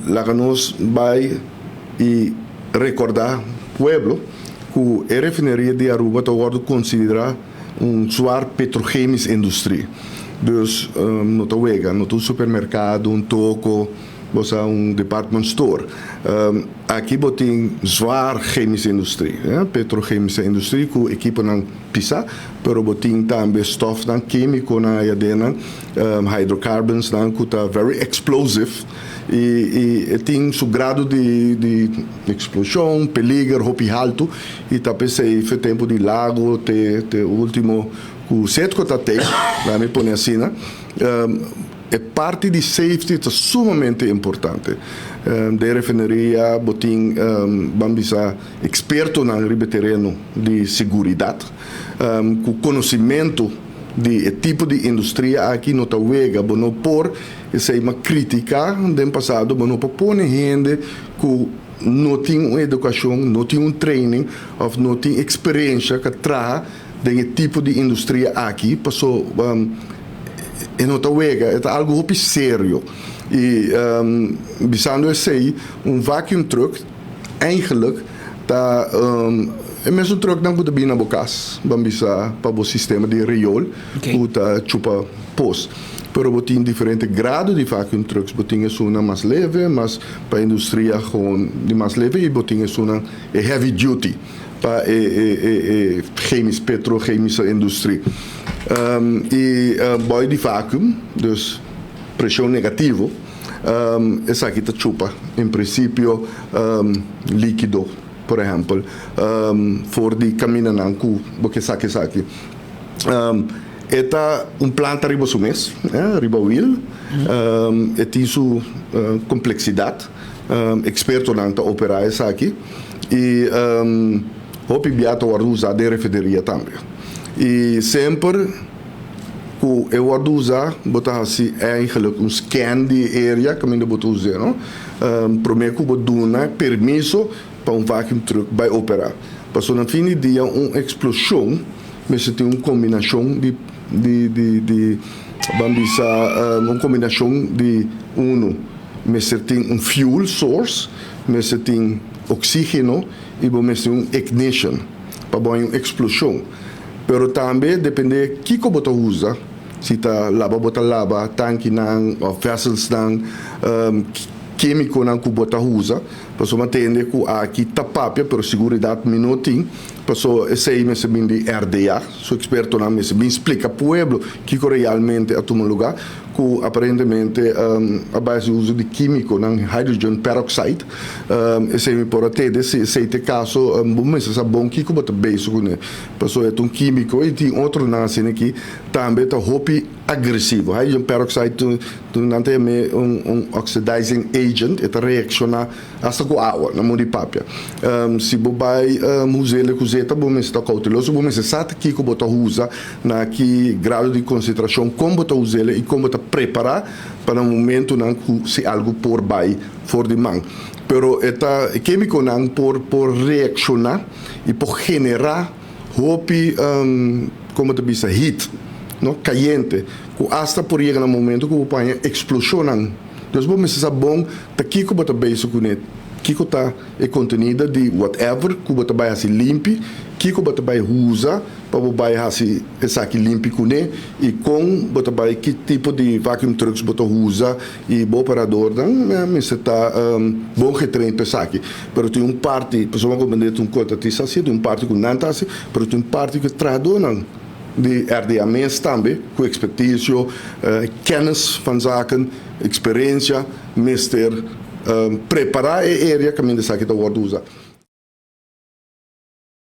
Laga nos bai y recorda pueblo cu e refineria di Aruba ta wordo considera un zwaar petrochemisch industrie. Dus no ta wega, no ta un supermercado, un toko, bo sa, un department store. Aki bo tin zwaar chemische industrie, petrochemische industrie cu equiponan pisa, pero bo tin tambe stofnan quimiconan aya den, hydrocarbons nan cu ta very explosive y tin su grado di explosion, peliger hopi halto, y ta pesey e tempo di Lago te ultimo cu Citgo ta te, laga mi pone asina, e parti di safety ta sumamente importante. Den refineria, bo tin, ban bisa, expertonan riba tereno di seguridad, cu conocimento di e tipo di industria aki. No ta wega, bo no por, esey m'a critica den pasado, bo no por pone hende cu no tin un educacion, no tin un training of no tin experiencia cu traha den e tipo di industria aki, paso e no ta wega, e algo hopi serio. Y bisando esey, un vacuum truck eigenlijk ta e mesun truck nan cu ta bin na bo cas, ban bisa, pa bo sistema di riool, cu ta chupa pos. Pero bo tin diferente grado di vacuum trucks, bo tin esunnan mas leve, mas pa industria gewoon di mas leve, y bo tin esunnan e heavy duty pa e chemisch, petrochemische industrie. Y boy di vacuum, dus presion negativo, esaki ta chupa, en principio, likido, por ehempel, for di camindanan cu bo ke saca esaki. E ta un planta riba su mes, riba wiel, e tin su complexidad, expertonan ta opera esaki, y hopi bia ta wordo usa den refineria tambe. Y semper cu e wordo usa, bo ta haci eigenlijk un scan di area caminda bo ta usa, no? Prome cu bo duna permiso pa un vacuum truck bay opera. Paso na fin di dia un explosion mester tin un combinacion di, ban bisa, un combinacion di uno, mester tin un fuel source, mester tin oxigeno y bo mester un ignition pa bo un explosion. Pero tambe depende kico bo ta usa, si ta laba bo ta laba, tankinan of vessels nan, quimiconan cu bo ta usa. Paso m'a tende cu aki ta papia, pero seguridad mi no tin. Paso esey mester bin di RDA, su expertonan mester bin splica pueblo kico realmente a tuma lugar, cu aparentemente a base uso di quimiconan, hydrogen peroxide. Esey mi por a tende, si esey ta e caso, bo mester sa bon kico bo ta bezig cune. Paso e ta un quimico y tin otronan asina aki tambe ta hopi agresivo. Hydrogen peroxide nan ta yama un oxidizing agent, e ta reacciona hasta cu awa, na modo di papia. Si bo bay us'e cu zeta, bo mester ta cauteloso, bo mester sa kico bo ta usa, na ki grado di concentracion, con bo ta us'e y con bo ta prepara pa na momentonan cu si algo por bay for di man. Pero e ta quimiconan por reacciona y por genera hopi, con ta bisa, heat, no, cayente, cu hasta por yega na momento cu bo haya explosionnan. Dus bo mester sa bon ta kico bo ta bezig cune, kico ta e contenido di whatever cu bo ta bay haci limpi, kico bo ta bay usa pa bo bay haci esaki limpi cune y con bo ta bay, ki tipo di vacuum trucks bo ta usa, y bo operadornan mester ta bon getraind pa esaki. Pero tin un parti, pasobra cu bo un contratista asina, tin un parti cu nan ta haci, pero tin un parti cu trahadornan di RDA mes tambe, cu expertise, kennis van zaken, experiencia, mester prepara e area caminda esaki ta wordo usa.